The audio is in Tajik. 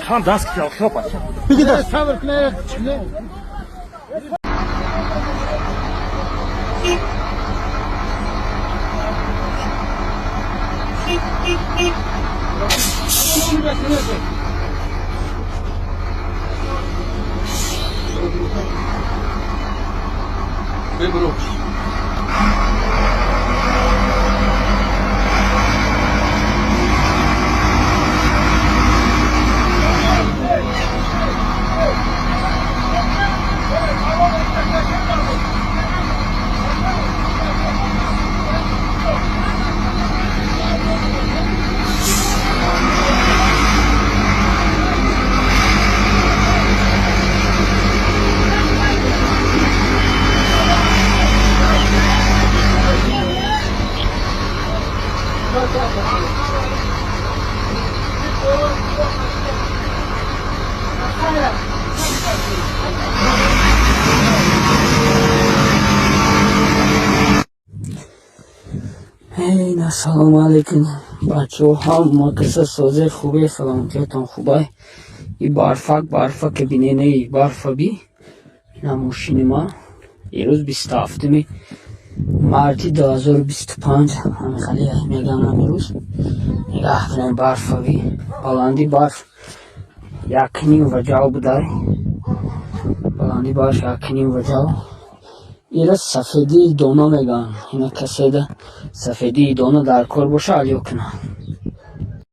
Хан даст хопа. Сабр кунед. Эй, ассалому алайкум, бачаҳо, ҳама каса созе, хубе, саломатиятон хубай. И барфак, барфа ки бинене, барфа би. Ина мошини ма. Ирӯз 27-уми марти 2025, ҳамихали мегам ҳамирӯз. Нигаҳ кунем, барфа би. Баланди барф 1,5 ваҷав будай. Баланди барф 1,5 ваҷав. Ира сафедии дона мегӯянд. Ина каседа сафедии дона дар кор боша, алё кунад.